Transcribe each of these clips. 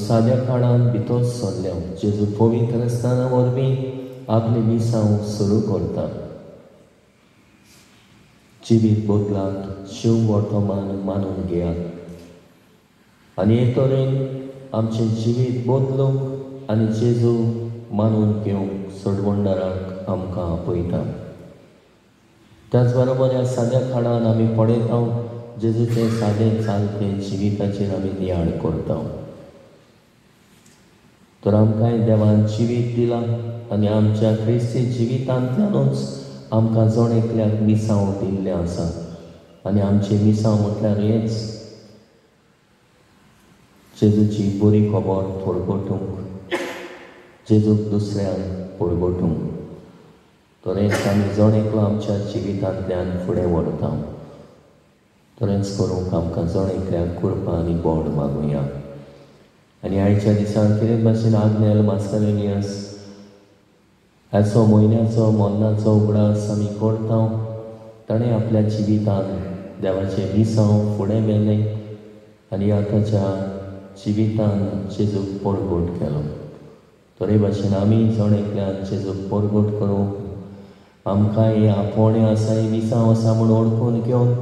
साद्या काळान भितर सरल्या जेजू पवित्र आसतना वरवीं आपले मिसांव सुरू करता. जिवीत बदलांत शिव वर्तमान मानून घेयात आनी हे तरेन आमचें जिवीत बदलूंक आनी जेजू मानून घेवंक सोडवणदाराक आमकां आपयता. त्याच बरोबर ह्या साद्या काळान आमी पळयता जेजूचें सादें चालतें जिविताचेर आमी नियाळ करता. तर आमकांय देवान जिवीत दिलां आनी आमच्या क्रिस्ती जिवितांतल्यानूच आमकां जण एकल्याक मिसांव दिल्लें आसा आनी आमचें मिसांव म्हटल्यार हेंच, जेजूची बरी खबर थोडगोटूंक, जेजूक दुसऱ्यांक पळगोटूंक. तरेंच आमी जण एकलो आमच्या जिवितांतल्यान फुडें व्हरता. तरेंच करूंक आमकां जण एकल्याक कृपा आनी बोड मागुया. आनी आयच्या दिसा कितें भाशेन आग्नेल मास्कारेनियस हाचो म्हयन्याचो मरणाचो उगडास आमी करता. ताणें आपल्या जिवितांत देवाचें मिसांव फुडें व्हेलें आनी ह्या ताच्या जिवितान जेजूक परगट केलो. तरे भाशेन आमी जण एकल्यान जेजूक परगट करूंक आमकां हें आपोवणें आसा, हें मिसांव आसा म्हूण वळखून घेवन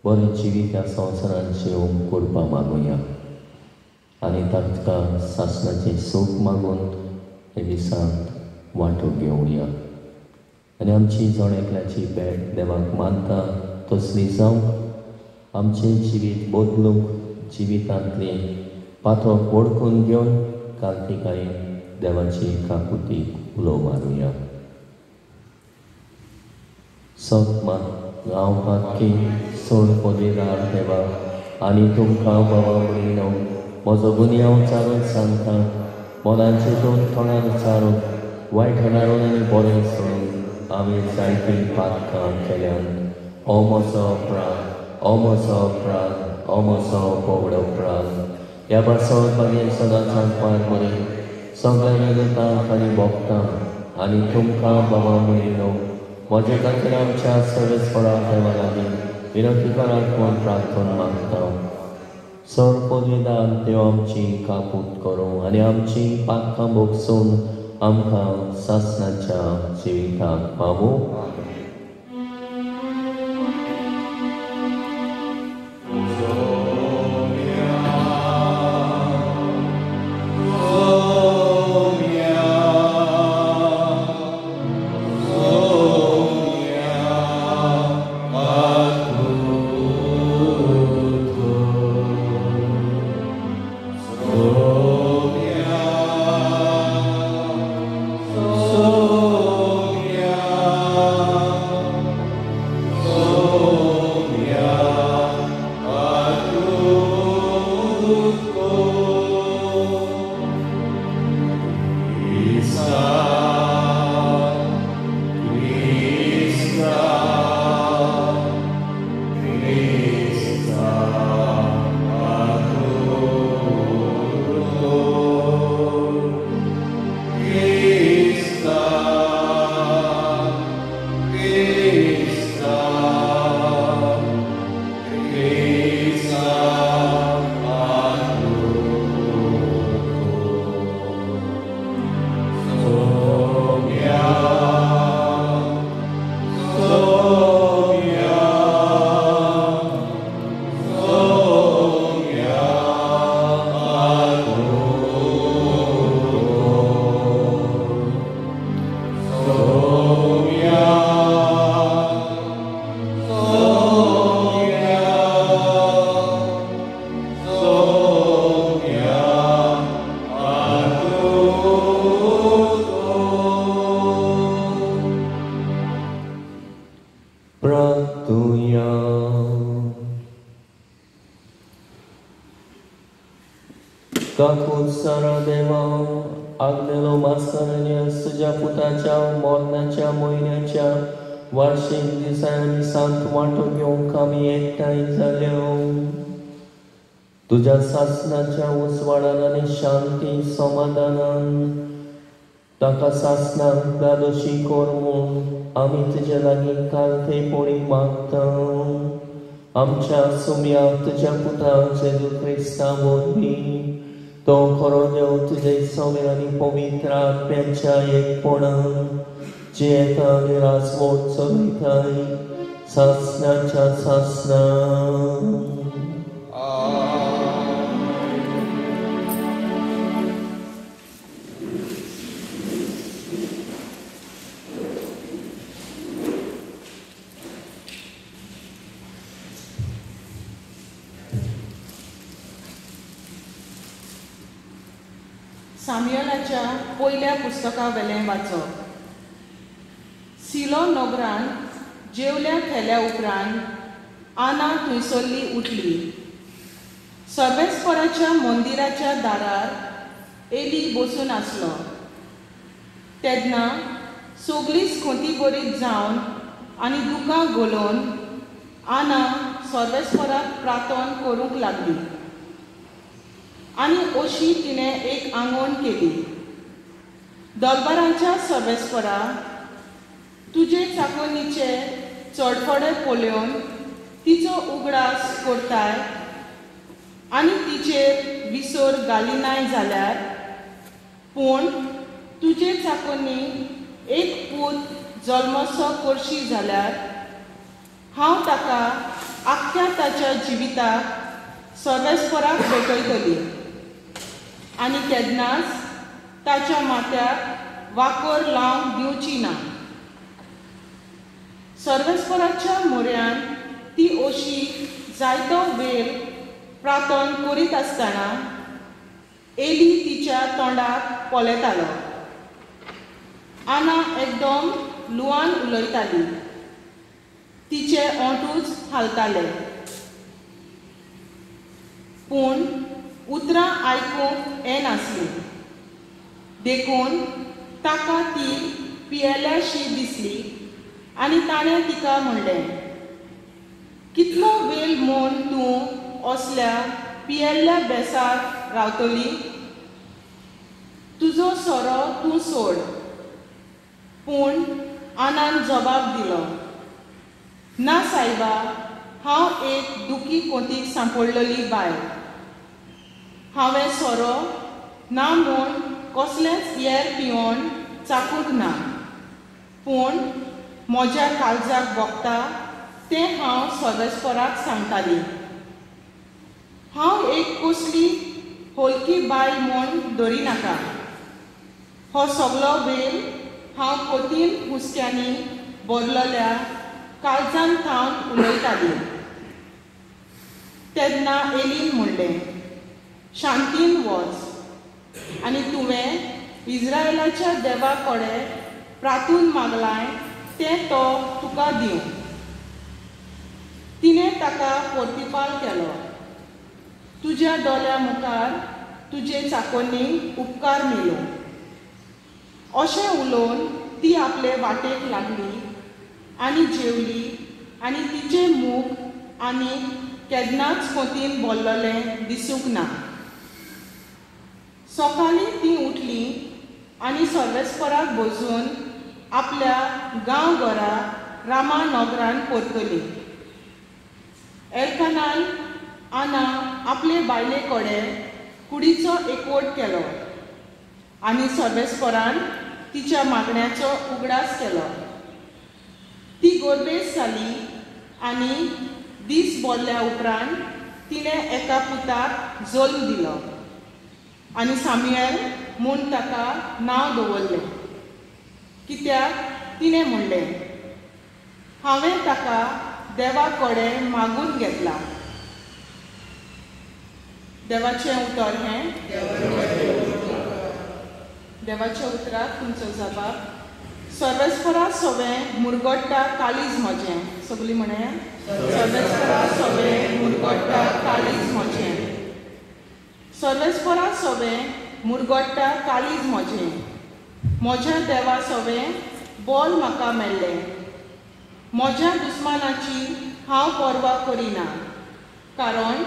बरें जिवीत ह्या संवसारांत जिवंक करपा मागुया आनी ताका सासणाचें सूख मागून हे दिसांत वांटो घेवया. आनी आमची जण एकल्याची भेट देवाक मानता तसली जावंक आमचें जिवीत बदलूंक जिवितांतलें पातक वळखून घेवन कार्तिकायेन देवाची काकुतीक उलो मारुया. सत मात हांव पातकी सोड पदेरार देवा आनी तुमकां बाबा म्हणिनो म्हजो गुन्यांव चारून सांगता. मनाचे दोन तोंडार चारून वायट हाडून आनी बरें सोडून आमी जायतीं पातकां केल्यात. ओ म्हजो प्राण, ओ म्हजो प्राण, ओ म्हजो पोवडो प्राण, ह्या पासत मागीर सदांच सांगपाक बरें सगळ्या वेगळ्यांक आनी भोगतां आनी तुमकां बाबा म्हणिनो म्हजे खातीर आमच्या सर्वेस्परा देवा लागीं विनंती करात म्हूण प्रार्थना मागता. सर पदवेदान देव आमची काकूत करूं आनी आमची पातकां भोगसून आमकां सासणाच्या जिविताक पावूं. प्रार्थुया. काकूत सारा देवा, आग्नेलो मास्करन्यास तुज्या पुताच्या मरणाच्या म्हयन्याच्या वार्षिक दिसांनी सांत वांटो घेवंक आमी एकठांय जाल्यो. तुज्या सासणाच्या उजवाडान आनी शांती समाधानान ताका सासणाक दादोशी कर म्हूण आमी तुजे लागीं कालथेपणी मागता. आमच्या सुम्याक तुज्या पुता जेजू क्रिस्ता वरवीं तो खरो देव तुजे समे आनी पवित्र आत्म्याच्या एकपणान जियेता आनी राजवट चलयताय सासणाच्या सासणां. सामुएलाच्या पयल्या पुस्तकावेलें वाचप. सिलो नगरान जेवल्या खेल्या उपरांत आना थंयसरली उठली. सर्वेस्पराच्या मंदिराच्या दारार एली बसून आसलो. तेन्ना सगळीच खोंती बरीत जावन आनी दुकां घोलोवन आना सर्वेस्पराक प्रार्थना करूंक लागली आनी अशी तिणें एक आंगवण केली. दरबारांच्या सर्वेस्परा, तुजे चाकोनीचे चडफडे पळोवन तिचो उगडास करताय आनी तिचेर विसर घालिनाय जाल्यार, पूण तुजे चाकोनी एक पूत जल्मसो करशी जाल्यार हांव ताका आख्ख्या ताच्या जिविताक सर्वेस्पराक भेटयतली आनी केन्नाच ताच्या माथ्याक वाकोर लावंक दिवची ना. सर्वेस्पराच्या म्हऱ्यान ती अशी जायतो वेळ प्रार्थना करीत आसतना एली तिच्या तोंडाक पळयतालो. आना एकदम लुआन उलयताली, तिचे ओंठूच हालताले, पूण उतरां आयकूंक येनासलीं. देखून ताका ती पियेल्याशी दिसली आनी ताणें तिका म्हणलें, कितलो वेळ म्हूण तूं असल्या पियेल्ल्या बेसार रावतली? तुजो सोरो तूं सोड. पूण आनान जबाब दिलो, ना सायबा, हांव एक दुखी कोंतीक सांपडलेली बायल. हांवें सोरो ना म्हूण कसलेंच येर पिवन चाकूंक ना, पूण म्हज्या काळजाक भोगता तें हांव सर्वेस्पराक सांगताली. हांव एक कसली होलकी बायल म्हूण धरिनाका. हो सगलो वेळ हांव कठीण हुस्क्यांनी भरलेल्या काळजान थावन उलयताली. तेन्ना एलीन म्हणलें, शांतीन वच आनी तुवें इस्रायलाच्या देवा कडेन प्रार्थून मागलाय तें तो तुका दिवं. तिणें ताका प्रतिपाल केलो, तुज्या दोळ्या मुखार तुजे चाकोनी उपकार मेळूं. अशें उलोवन ती आपले वाटेक लागली आनी जेवली आनी तिचें मूख आनी केन्नाच कोतीन बोल्ललें दिसूंक ना. सकाळीं ती उठली आनी सर्वेस्पराक बसून आपल्या गांवघरा रामा नगरान परतली. एल्कानान आना आपले बायले कडेन कुडीचो एकवट केलो आनी सर्वेस्परान तिच्या मागण्याचो उगडास केलो. ती गोरबेज जाली आनी दीस बोल्ल्या उपरांत तिणें एका पुताक जल्म दिलो आनी सामुएल म्हूण ताका नांव दवरलें, कित्याक तिणें म्हणलें, हांवें ताका देवा कडेन मागून घेतला. देवाचें उतर हें. देवाच्या उतराक तुमचो जबाब. सर्वेस्परा सवें मुरगट्टा काळीज म्हजें. सगळीं म्हणया, सर्वेस्परा सवें मुरगट्टा काळीज म्हजें. सर्वेस्परा सवें मुरगट्टा काळीज म्हजें. म्हज्या देवा सवें बोल म्हाका मेळ्ळें. म्हज्या दुस्मानाची हांव पर्वा करिना, कारण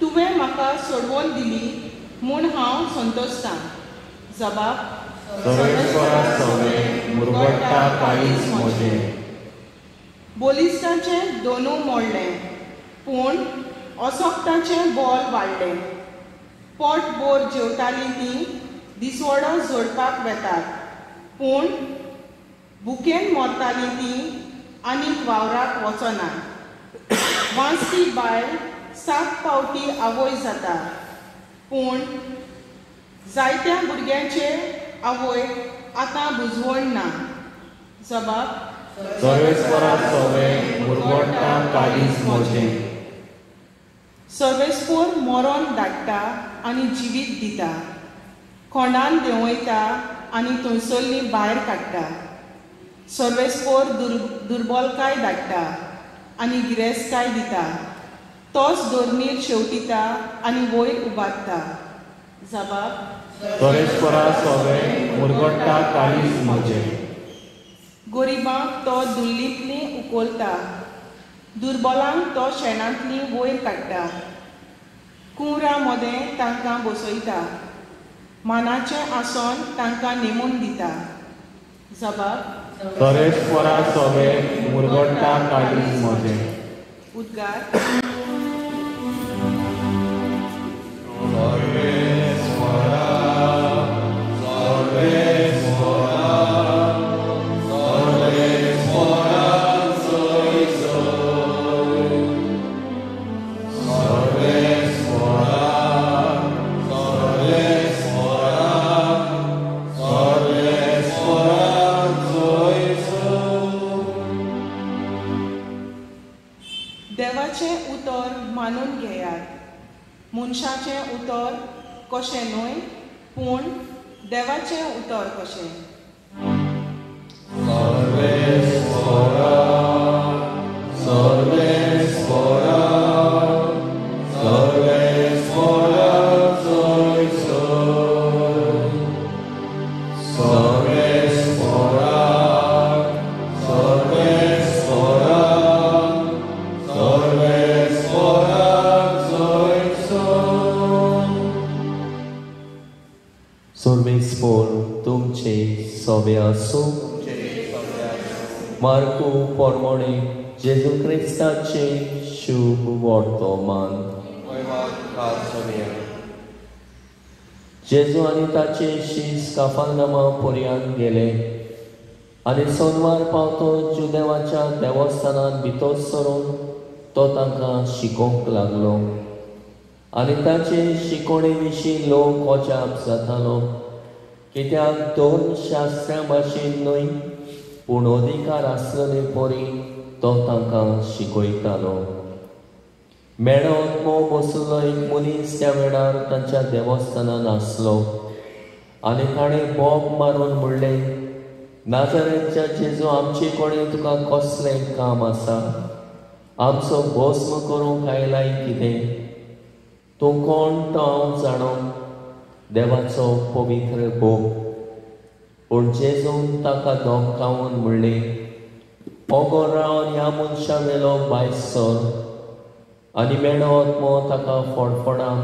तुवें म्हाका सोडवून दिली म्हूण हांव संतोशतां. जबाब, सर्वेस्परा सवें मुरगट्टा काळीज म्हजें. बलिश्टाचें दोनू मोडलें, पूण असोक्ताचें बोल वाडलें. पोट बोर जेवतालीं तीं दिसवडो जोडपाक वेतात, पूण भुकेन मरतालीं तीं आनीक वावराक वचना. वांचपी बायल 7 फावटी आवय जाता, पूण जायत्या भुरग्यांचे आवय आतां बुजवण ना. जबाब, सर्वेस्परा सवें मुरगट्टा काळीज म्हजें. सर्वेस्पोर मरण धाडटा आनी जिवीत दिता, कोणान देंवयता आनी थंयसरली भायर काडटा. सर्वेस्पोर दुर्बलकाय धाडटा आनी गिरेस्तकाय दिता, तोच धरणीर शेवटिता आनी वयर उबारता. जबाब, सर्वेस्परा सवें मुरगट्टा काळीज म्हजें. गरिबांक तो दुल्लींतली उखलता, दुर्बलांक तो शेणांतली वयर काडटा. कुंवरा मदें तांकां बसयता, मानाचें आसन तांकां नेमून दिता. जबाब, सर्वेस्परा सवें मुरगट्टा काळीज म्हजें. उद्गार. देवाचें उतर मानून घेयात, मनशाचें उतर कशें न्हय, पूण देवाचें उतर कशें. सर्वेस्परा सर्वेस्परा सर्वेस्परा जय जय. सर्वेस्परा सर्वेस्परा सर्वेस्परा जय जय. सर्वेस्पोर तुमचे सवे आसूं. मार्कू पोरमोणे जेजू क्रिस्ताचे शुभ वर्तमान. जेजू आनी ताचे शीस काफालनामा पर्यंत गेले आनी सोनवार पावतो जुदेवाच्या देवस्थानांत भितर सरून तो तांकां शिकोवंक लागलो आनी ताचे शिकोवणे विशीं लोक अजाप जातालो, कित्याक धर्मशास्त्रा भाशेन न्हय पूण अधिकार आसलेले परी तो तांकां शिकयतालो. मेळो आत्मो बसलो एक मनीस त्या वेळार तांच्या देवस्थानांत आसलो आनी ताणें बोब मारून म्हणलें, नाजारेतच्या जेजू, आमचे कडेन तुका कसलें काम आसा? आमचो भस्म करूंक आयलाय कितें? तूं कोण तो हांव जाणो, देवाचो पवित्र भोग. पूण जेजून ताका धमकावन म्हणलें, ओगो रावन ह्या मनशा वेलो भायर सर. आनी मेणो आत्मो ताका फडफडान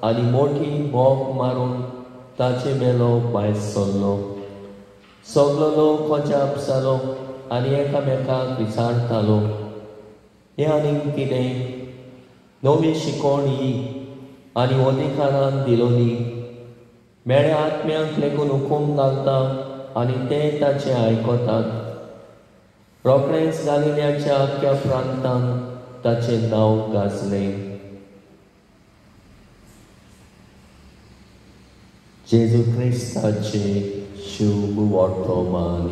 आनी मोठी बोब मारून ताचे वेलो भायर सरलो. सगलो लोक अजाप जालो आनी एकामेकाक विचारतालो, हें आनीक कितें? नवी शिकवण ही आनी अधिकारान दिलोली. मेळ्या आत्म्यांक लेगून हुकूम घालता आनी ते ताचें आयकतात. रोखडेंच गालिल्याच्या आख्ख्या प्रांतान ताचें नांव गाजलें. जेजू क्रिस्ताचे शुभ वर्तमान.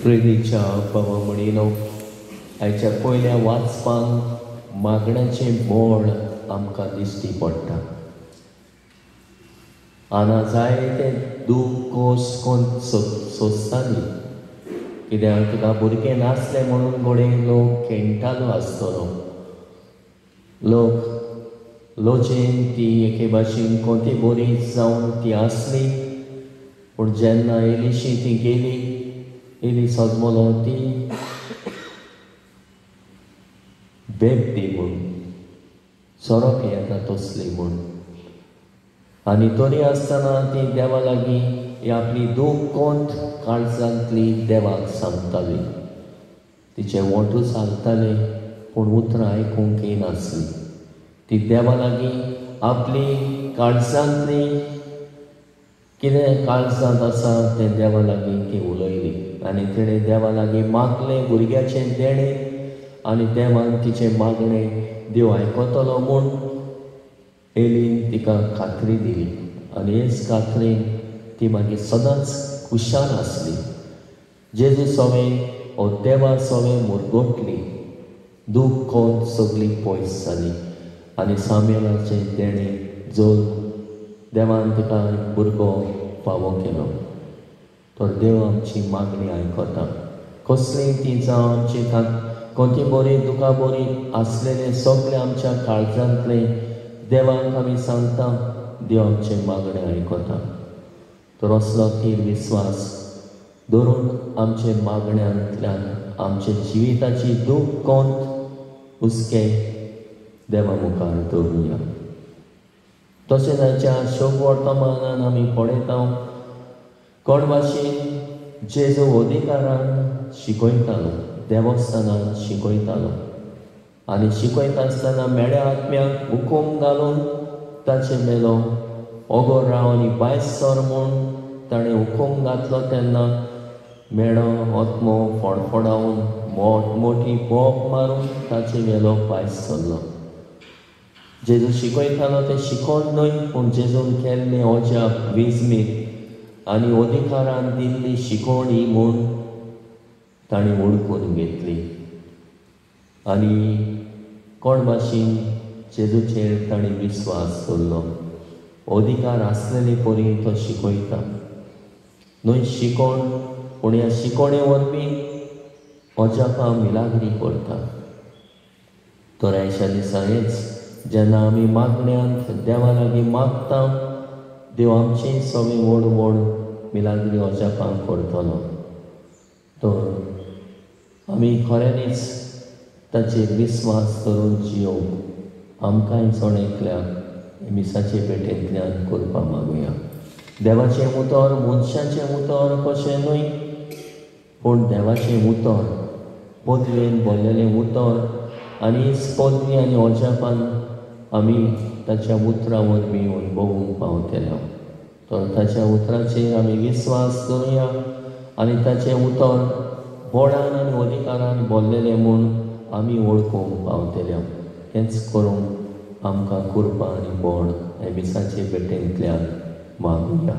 प्रितीच्या बाबा म्हणिनो, आयच्या पयल्या वाचपान मागण्याचें बळ आमकां दिश्टी पडटा. आना जायते दूख कोस कोण सोंसताली. कित्याक तिका भुरगें नासलें म्हणून घडये लोक खेळटालो आसतलो. लोक लोचेन ती एके भाशेन कोती बरी जावन ती आसली. पूण जेन्ना एलिशी ती गेली, एली सजमलो ती बेबदी म्हूण, सोरो पियेता तसली म्हूण. आनी तरी आसतना ती देवा लागीं ही आपली दूख कोंत काळजांतली देवाक सांगताली. तिचे वोंठूच हालताले पूण उतरां आयकूंक येनासली. ती देवा लागीं आपली काळजांतली कितें काळजांत आसा तें देवा लागीं ती उलयली आनी तिणें देवा लागीं मागलें भुरग्याचें देणें आनी देवान तिचें मागणें देव आयकतलो म्हूण एलीन तिका खात्री दिली. आनी हेच खात्रीन ती मागीर सदांच खुशाल आसली. जेजू सवें ओ देवा सवें मुरगोटली, दूख कोंत सगळी पयस जाली आनी सामेलाचें देणें जोल देवान तिका भुरगो फावो केलो. तर देव आमची मागणी आयकता. कसली ती जावं आमची कोती बरी दुखा बरी आसलेले सगळे आमच्या काळजांतले देवाक आमी सांगता, देव आमचें मागणें आयकता. तर असलो थीर विस्वास धरून आमचे मागण्यांतल्यान आमच्या जिविताची दूख कोंत हुस्के देवा मुखार दवरुया. तशें ताच्या शोक वर्तमानान आमी पळयता कोण भाशेन जेजू अधिकारान शिकयतालो, देवस्थानान शिकयतालो आनी शिकयता आसतना मेळ्या आत्म्याक हुकूम घालून ताचे मेलो ओगो राव आनी भायर सर म्हूण ताणें हुकूम घातलो. तेन्ना मेळो आत्मो फडफडावन मोठ मोठी बोब मारून ताचे मेलो भायर सरलो. जेजू शिकयतालो तें शिकोण न्हय पूण जेजून केल्लें अजाप विजमीत आनी अधिकारान दिल्ली शिकोवणी म्हूण ताणें वळखून घेतली आनी कोण भाशेन जेजूचेर ताणें विस्वास दवरलो. अधिकार आसलेले परी तो शिकयता न्हय शिकोण, पूण ह्या शिकोणे वरवीं अजापां मिलाग्री करता. तर आयच्या दिसा हेच जेन्ना आमी मागण्यांत देवा लागीं मागता, देव आमची सगळीं व्हड व्हड मिलाग्री अजापां करतलो. तर आमी खऱ्यांनीच ताचेर विस्वास धरून जियोवंक आमकांय जण एकल्याक मिसाचे पेटेंतल्यान करपाक मागुया. देवाचें उतर मनशाचें उतर कशें न्हय, पूण देवाचें उतर पदवेन बोल्लेलें उतर आनी पदवी आनी अजापान आमी ताच्या उतरा वरवीं अणभवूंक पावतले. तर ताच्या उतराचेर आमी विस्वास दवरुया आनी ताचें उतर बोडान आनी अधिकारान बोल्लेलें म्हूण आमी वळखूंक पावतले. हेंच करूंक आमकां कृपा आनी बोड हे मिसाचे भेटेंतल्यान मागुया.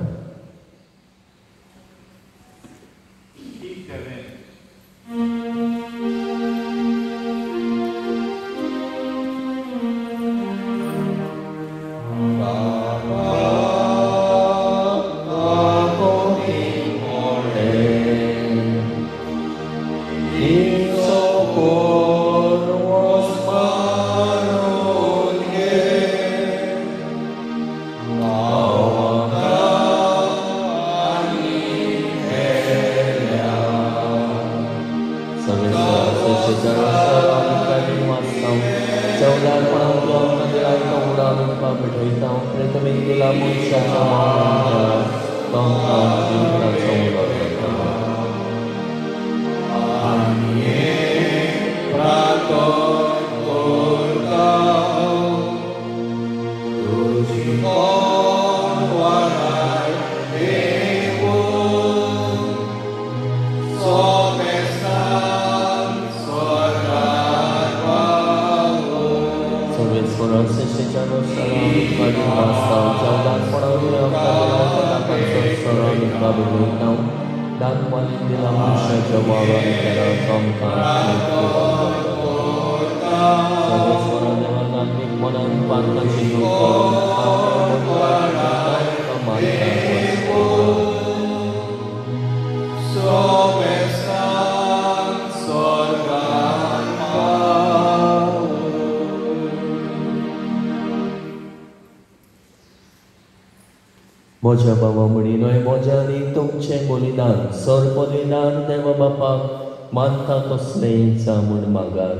म्हज्या बाबा म्हणिल्लो म्हज्या आनी तुमचें बलिदान सर बलिदान देवा बापाक मानता तसलें जा म्हूण मागात.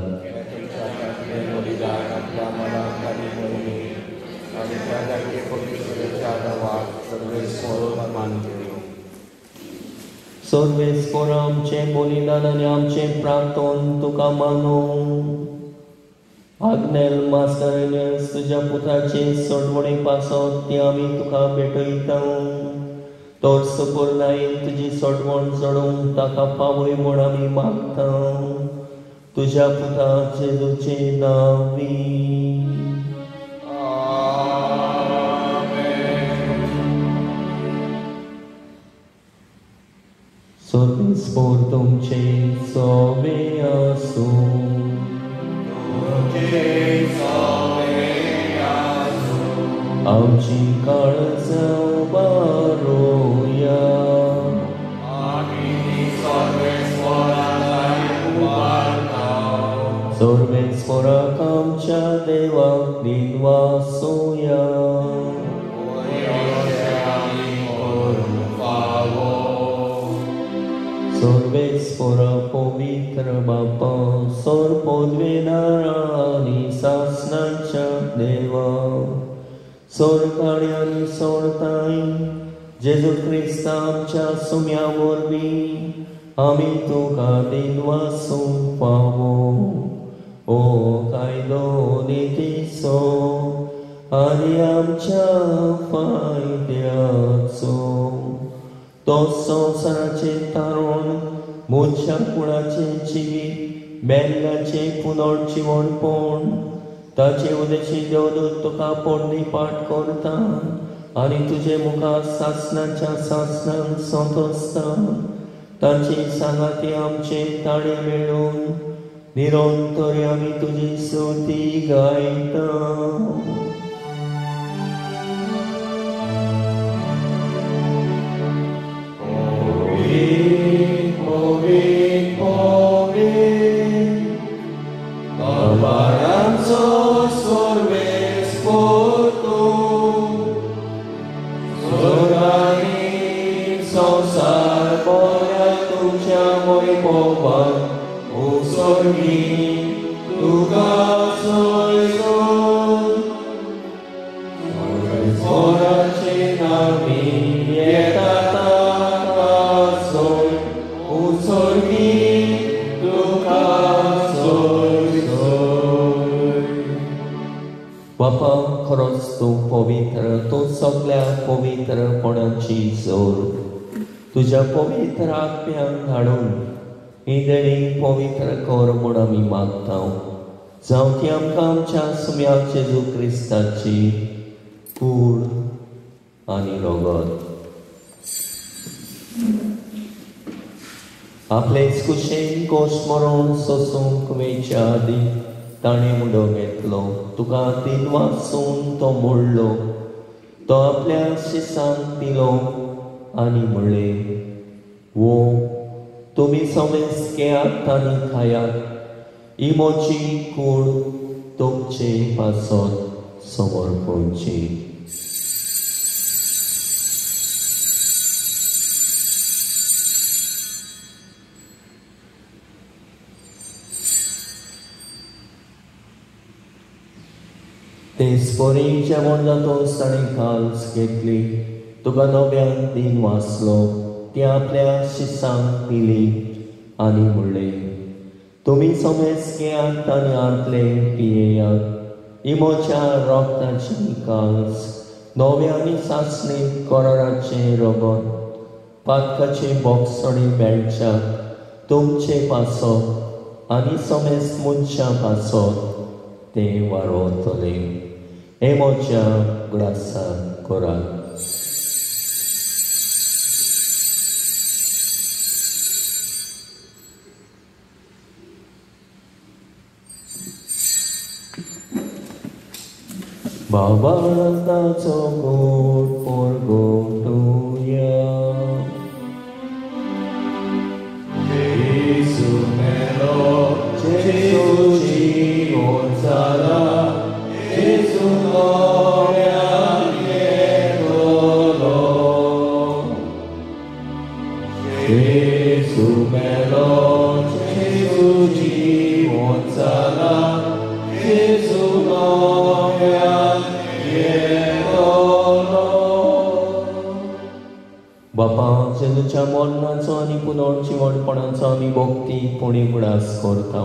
सर्वेस्पोर आमचें बलिदान आनी आमचें प्रार्थन तुका मानूं. आग्नेल मास्करेन्हस तुज्या पुताचे सोडवणे पासत ती आमी तुका भेटयता. तर सुपुर्णायेन तुजी सोडवण चडोवंक ताका पावय म्हूण आमी मागता. तुज्या पुता जेजूचे नांवी. सर्वेस्पोर तुमचे सोबे आसूं. आमची काळजां उबारोया. सर्वेस्पोराक आमच्या देवाक दिनवासोया. सर्वेस्पोरा पवित्र बापा सोर पदवेदारा आनी सासणाच्या देवा सोरकाणी आनी सोरताय जेजू क्रिस्ता आमच्या सुम्या वरवीं आमी तुका दिनवासूंक पावो. ओ कायदो नितीचो आनी आमच्या फायद्याचो तो संवसाराचें तारण मनशा कुळाचें जिवीत मेल्ल्याचें पुनर्जिवणपण ताचे उदेशी देवदूत तुका पोरणी पाठ करता आनी तुजे मुखार सासणाच्या सासणान संतोसता. तांची सांगाती आमचे ताळे मेळून निरंतर आमी तुजी स्तुती गायता. बापा खरोच तूं पवित्र, तूं सगल्या पवित्रपणाची जोर. तुज्या पवित्र आत्म्याक धाडून ही देणी पवित्र कर म्हूण आमी मागता. जावं ती आमकां आमच्या सुम्या जेजू क्रिस्ताची कूड आनी रगत. आपले कुशेन कोश मरण सोसूंक वेच्या आदीं ताणें उडो घेतलो. तुका दिनवासून तो मोडलो. तो आपल्या शिसांक दिलो आनी म्हणलें, वो तुमी समेस्त घेयात आनी खायात. ही म्हजी कूड तुमचे पासत समर्पणची. तेच परी जेवण जातोच ताणें काल्स घेतली. तुका नव्यान दिन वाचलो. ती आपल्या शिसांक दिली आनी म्हणलें, तुमी समेस्त घेयात आनी आंतले पियेयात. ही म्हज्या रगताची काल्स, नव्या आनी सासणी कराराचें रगत, पातकाचे बोगसणी मेळच्या तुमचे पासत आनी समेस्त मनशां पासत तें वारोवतलें. हें म्हज्या ग्लासाक करात. बाबाचो गोड परगटुया. जेजू मेलो, जेजू जिवोन जाला, जेजू नव्यान येतलो. मेलो जेजू जिवोन जाला जेजू नव्यान येतलो. बापा जेजूच्या मरणाचो आनी पुनर्जिवणपणाचो आमी भक्ती पुणी उगडास करता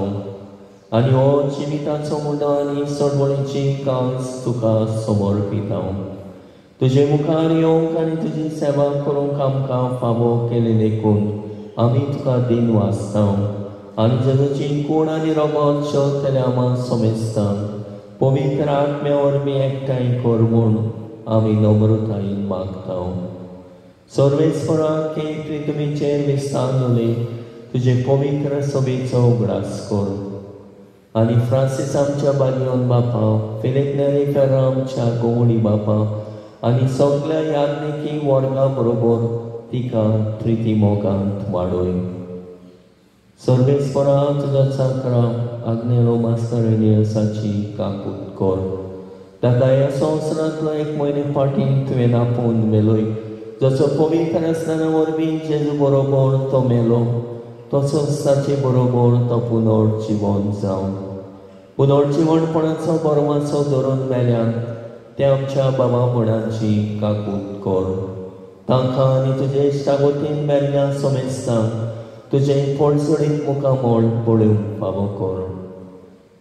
आनी हो जिविताचो मुद्दो आनी चळवळीची कांस तुका समर्पिता. तुजे मुखार येवंक आनी तुजी सेवा करूंक आमकां फावो केली देखून आमी तुका दिन वाचता आनी जेजूची कूड आनी रगत शोधतल्या आमा समेस्तांक पवित्र आत्म्या वरवीं एकठांय कर म्हूण आमी नम्रतायेन मागता. सर्वेस्परा की तुमीचेर विस्तारले तुजे पवित्र सभेचो उगडास कर आनी फ्रांसीस आमच्या बागियोन बापा, फिलीप नेरी फेर्रा आमच्या गोवणी बापा आनी सगल्या याज्ञिकी वर्गा बरोबर तिका प्रिती मोगांत वाडय. सर्वेस्परा तुज्या चाकरा आग्नेलो मास्करेनियसाची काकूत कर. ताका ह्या संवसारांतलो एक म्हयने फाटीं तुवें आपोवन मेलोय, जसो पवित्र आसतना वरवीं जेजू बरोबर तो मेलो तसोच ताचे बरोबर तो पुनर्जिवन जावं. पुनर्जिवणपणाचो बरमाचो धरून मेल्यान ते आमच्या बाबा म्हणाची काकूत कर. तांकां आनी तुजे इश्टागोतीन मेल्ल्या समेस्तांक तुजें फळसडीत मुखामळ पळोवंक फावो कर.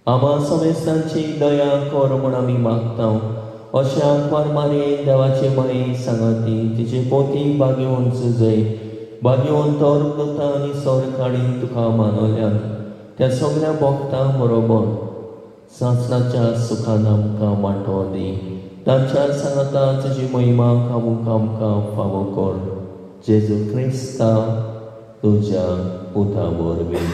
आमा समेस्तांची दया कर म्हूण आमी मागता. अशें आंकवार मारयेन देवाचे माये सांगाती तिचे पोती बागेवन सुजय बागेवन तोर दुता आनी सोर काडीन तुका मानवल्यान त्या सगल्या भोगतां बरोबर सासणाच्या सुखान आमकां वांटो दी. तांच्या सांगाता तुजी महिमा खावूंक आमकां फावो कर. जेजू क्रिस्ता तुज्या पुता वरवीं.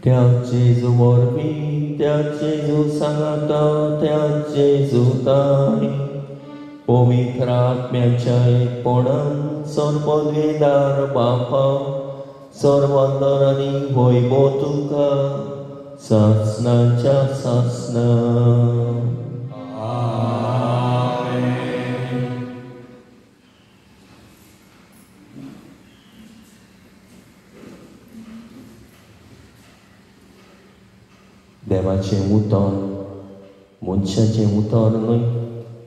त्या जेजू वरवीं, त्या जेजू सांगाता, त्या जेजू ताई पवित्र आत्म्याच्या एकपणान सर्वद्वेदार बापा सर्वांदर आनी वैभव तुका सासणाच्या सासणा. देवाचें उतर मनशाचें उतर न्हय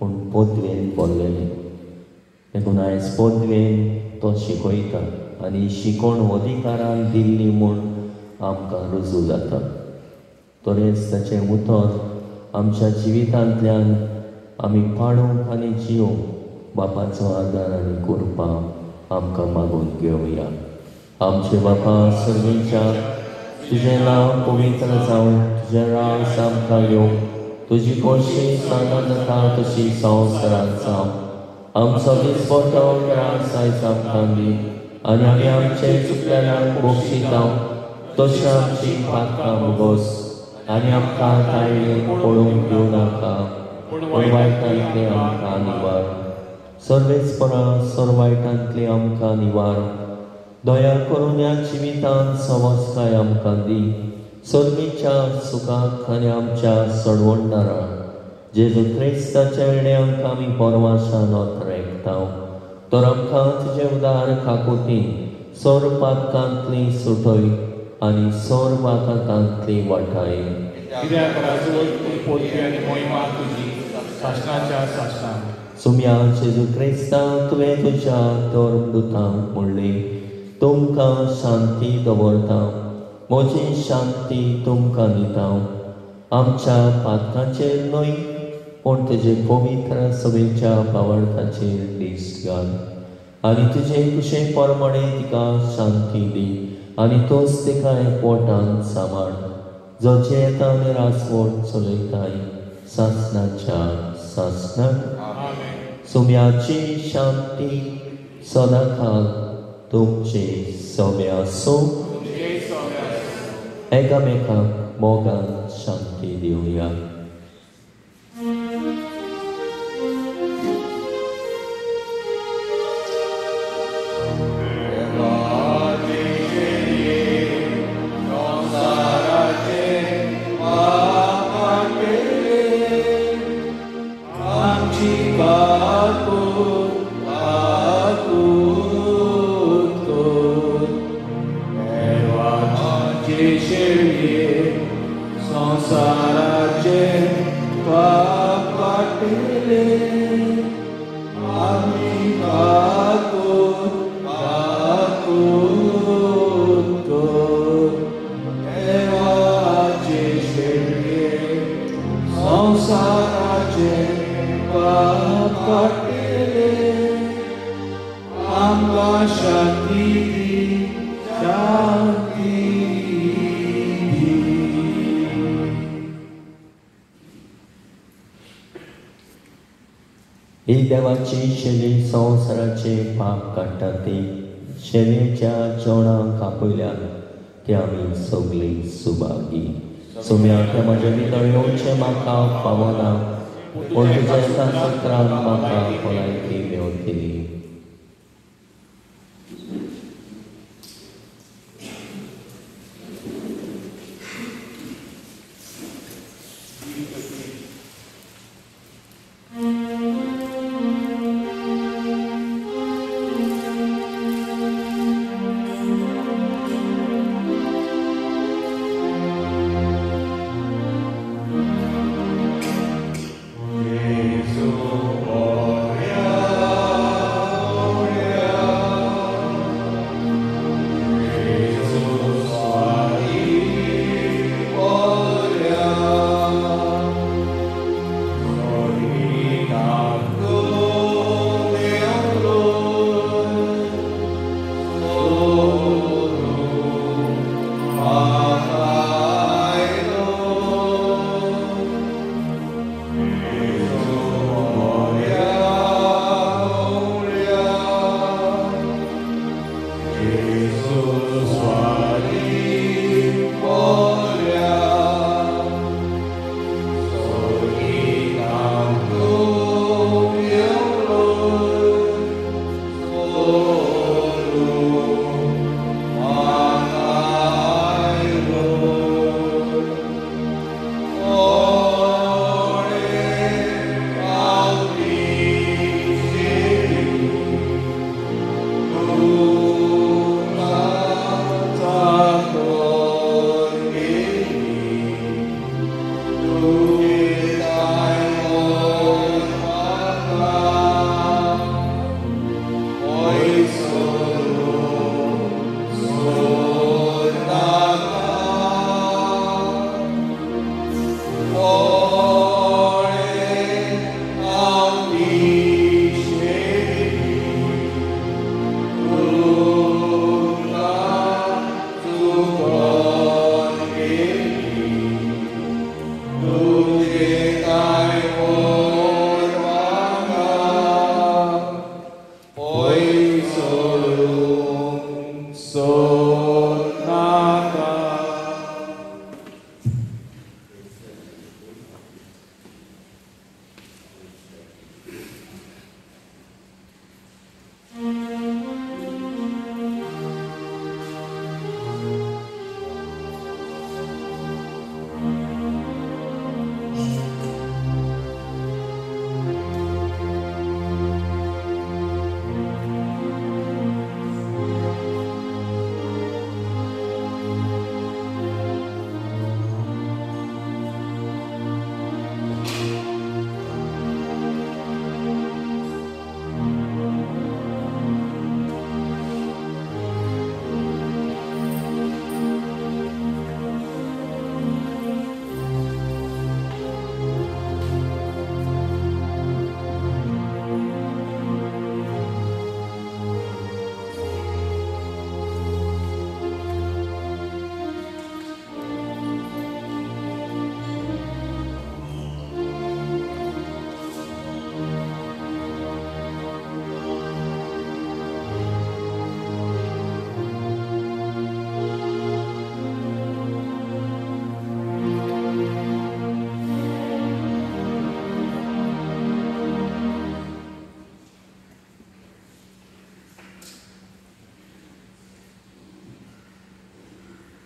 पूण पदवेन बोल्लेलें. देखून आयज पदवेन तो शिकयता आनी शिकोण अधिकारान दिल्ली म्हूण आमकां रुजू जाता. तरेंच ताचें उतर आमच्या जिवितांतल्यान आमी पाळूंक आनी जिवंक बापाचो आदार आनी कृपा आमकां मागून घेवया. आमचे बापा सर्वेच्या तुजें नांव पवित्र जावं, तुजें राज आमकां येवं, तुजी खोशी स्वर्गांत जाता तशी संवसारांत जावं. आमचो दिसपट्टो ग्रास आयज आमकां दी आनी आमी आमचे चुकलेल्यांक बक्षिता तशें आमची पातकां भोगोस आनी आमकां ताळयेन पळोवंक दिवं नाका पूण वायटांतलें आमकां निवार. सर्वेस्परा सर्व वायटांतलें आमकां निवार. दया करून ह्या जिवितांत समजकाय आमकां दी. सर्वीच्या सुखाक आनी आमच्या सडवणदारा जेजू क्रिस्ताच्या येण्यांक आमी परवाशान रेखता तर आमकां तुजें उदार काकुतीन सोर पातकांतली सुटय आनी सोर वातांतली वाटाय. कित्याक राजवट पदवी आनी महिमा तुजी सासणाच्या सासणाक. सुम्या जेजू क्रिस्ता तुवें तुज्या धर्मदुतांक म्हणलें, तुमकां शांती दवरता, म्हजी शांती तुमकां दिता. आमच्या पातकांचेर न्हय पूण तुजे पवित्र सभेच्या भावार्थाचेर दिश्ट घाल आनी तुजे कुशे प्रमाणे तिका शांती दी आनी तोच तिका एकवटान सांबाळ, जो जियेता आनी राजवट चलयताय सासणाच्या सासणाक. सुम्याची शांती सदांकाळ तुमचे सवे आसूं. एकामेकांक मोगान शांती दिवया. आमची काकूत काकूत कर. संवसाराचे पाप काडटले आमी काकूत काकूत कर देवाचे शेळये संवसाराचे पाप काडटले आमकां शांती दी शांती दी. ही देवाची शेली संवसाराचे पाप काडटा ती शेलेच्या जेवणाक आपयल्यात ते आमी सगळीं सुभागी. सोम्या तें म्हज्या भितर येवचें म्हाका पावना पूण तुज्या एका सत्रान म्हाका भलायकी मेवतली.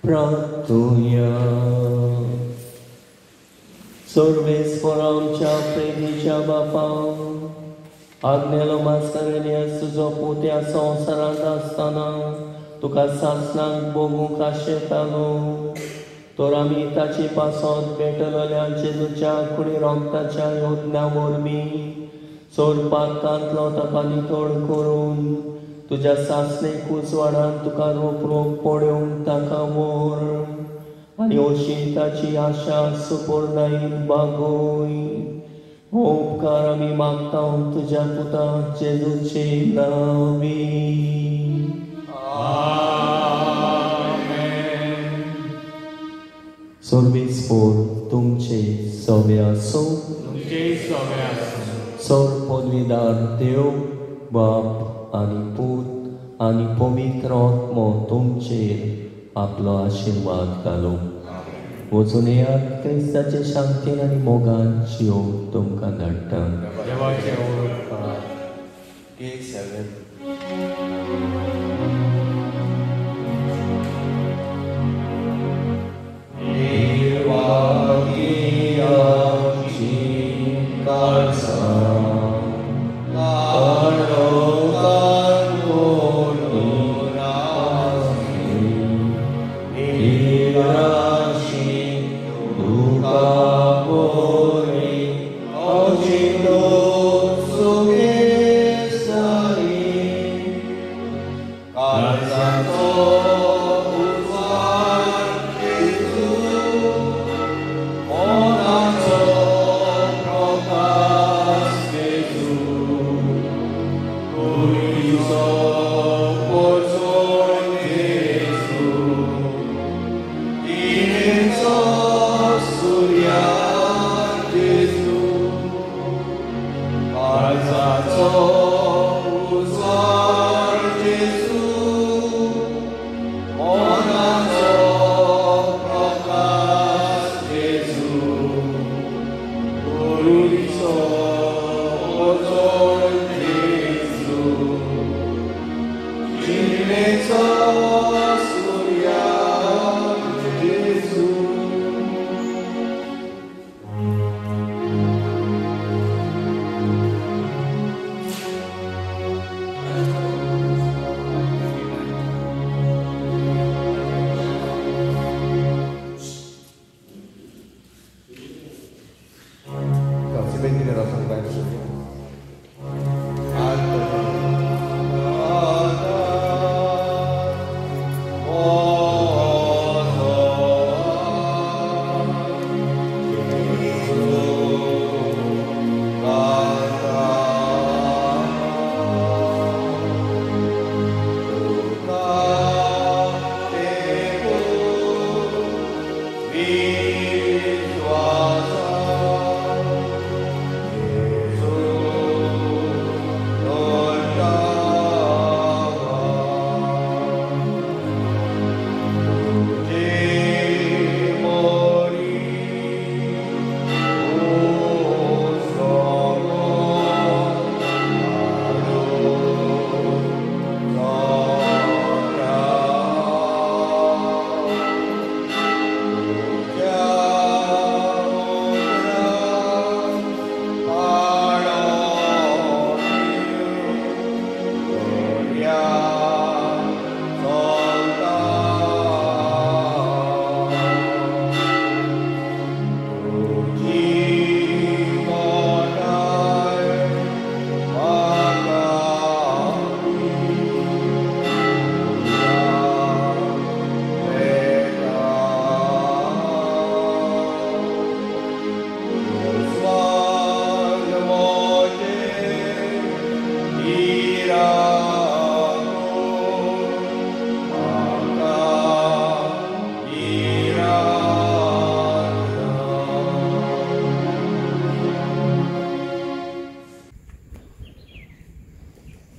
प्रार्थुया. सर्वेस्पर आमच्या प्रेमीच्या बापा आज्ञेलो मास्करेन्हस तुजो पूत ह्या संवसारांत आसतना तुका सासणाक भोगूंक आशेतालो. तर आमी ताचे पासत भेटलेल्या जेजूच्या कुडी रोगताच्या योजना वरवीं सोडपाकांतलो ताका नितळ करून तुज्या सासणेक उजवाडान तुका रोप रोप पळोवंक ताका व्हर आनी अशी ताची आशा सुपूर्णायेन बागोय. हो उपकार आमी मागता तुज्या पुता जेजूचे नांवी. सर्वेस्पोर तुमचे सवे आसूं. सर पदवीदार देव बाप आनी पूत आनी पवित्र आत्मो तुमचेर आपलो आशिर्वाद घालूं. वचून येयात क्रिस्ताचे शांतीन आनी मोगान शिव तुमकां धाडटा.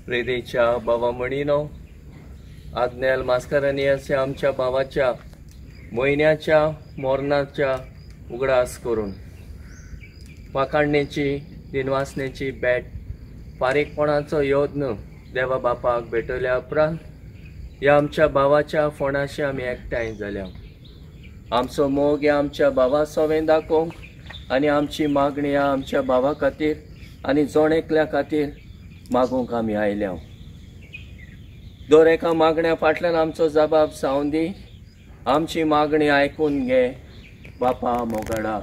प्रेरीच्या बाबा म्हणिनो आग्नेल मास्करनियाच्या आमच्या भावाच्या म्हयन्याच्या मोरनाच्या उगडास करून वाखाणणेची दिनवासनेची भेट फारीकपणाचो यत्न देवा बापाक भेटयल्या उपरांत ह्या आमच्या भावाच्या फोंडाशी आमी एकठांय जाल्या. आमचो मोग ह्या आमच्या भावा सवें दाखोवंक आनी आमची मागणी ह्या आमच्या भावा खातीर आनी जण एकल्या खातीर मागूंक आमी आयल्या. दर एका मागण्या फाटल्यान आमचो जबाब जावं दी. आमची मागणी आयकून घे बापा मोगाडा.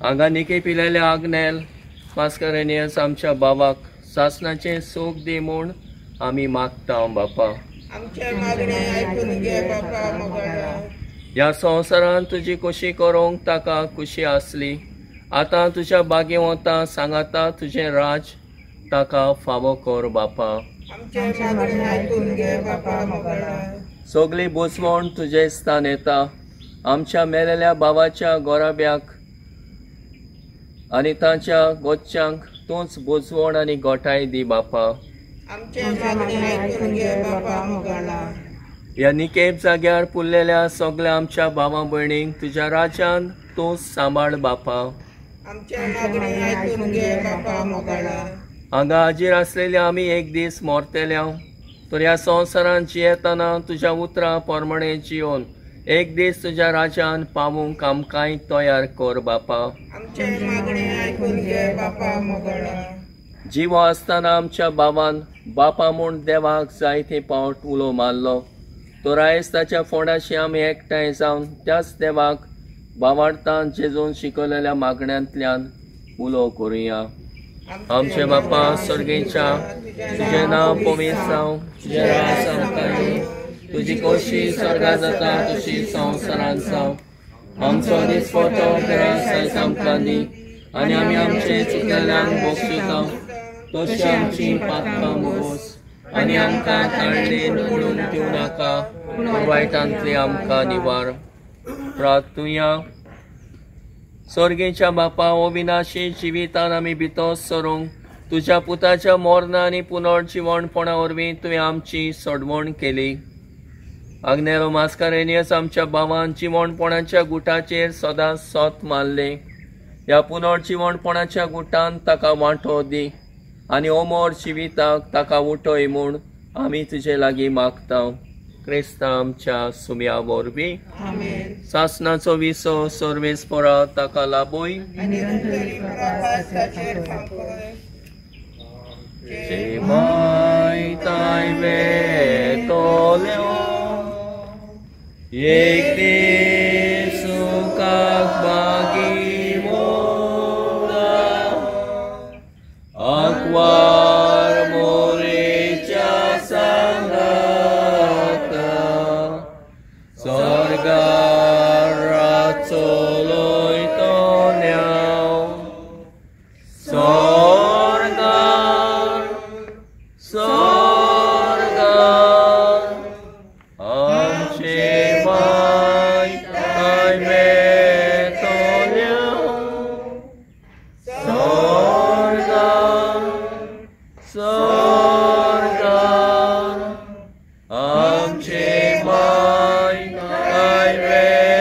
हांगा निके पिलेले आग्नेल मास्करेनियस आमच्या बाबाक सासणाचें सूख दी म्हूण आमी मागता बापा. ह्या संवसारान तुजी खोशी करूंक ताका खुशी आसली, आतां तुज्या बागे वता सांगाता तुजें राज ताका फावो कर बापा. सगळी बुजवण तुजे स्थान येता. आमच्या मेलेल्या बाबाच्या गोराब्याक आनी तांच्या गोच्यांक तूंच बुजवण आनी गोठाय दी बापा. ह्या निकेप जाग्यार पुरलेल्या सगळ्या आमच्या भावा भयणींक तुज्या राज्यान तूं सांबाळ बापा. हांगा हाजीर आसलेल्या आमी एक दीस मरतल्या, तर ह्या संवसारान जियेतना तुज्या उतरां प्रमाणे जियोन एक दीस तुज्या राज्यान पावूंक आमकांय तयार कर बापा. जिवो आसतना आमच्या बाबान बापा म्हूण देवाक जायते पावट उलो मारलो, तर आयज ताच्या फोंडाशी आमी एकठांय जावन त्याच देवाक बावार्थान जेजून शिकयलेल्या मागण्यांतल्यान उलो करुया. आमचे बापा सर्गेच्या, तुजें नांव पवित्र जावं, तुजें राज आमकां येवं, तुजी खोशी स्वर्गा जाता तशी संवसारांत जावं. आमचो दिसपटो ग्रास आयज आमकां दी आनी आमी आमचे चुकलेल्यांक बक्षिता तशी आमची पातकां मोस आनी आमकां ताळणेन पडून दिवं नाका, पूण वायटांतली आमकां निवार. प्रार्थुया. स्वर्गेच्या बापा, हो विनाशी जिवितान आमी भितर सरूंक तुज्या पुताच्या मरणा आनी पुनर्जिवणपणा वरवीं तुवें आमची सोडवण केली. आग्नेलो मास्कारेनियस आमच्या भावान जिवणपणाच्या गुटाचेर सदांच सोत मारले. ह्या पुनर्जिवणपणाच्या गुटान ताका वांटो दी आनी अमर जिविताक ताका उठय म्हूण आमी तुजे लागीं मागता. क्रिस्ता आमच्या सुम्या वरवीं. सासणाचो विसो सर्वेस्परा ताका लाभय. एक दीस सुखाक बागी मोरा आंकवार मोरेच्या सांगाता स्वर्गार चलयतल्या स्वर्गार स्वर्गार आमचे माय ताय मेळटल्या स्वर्गार स्वर्गार आमचे माय ताय मेळटल्या.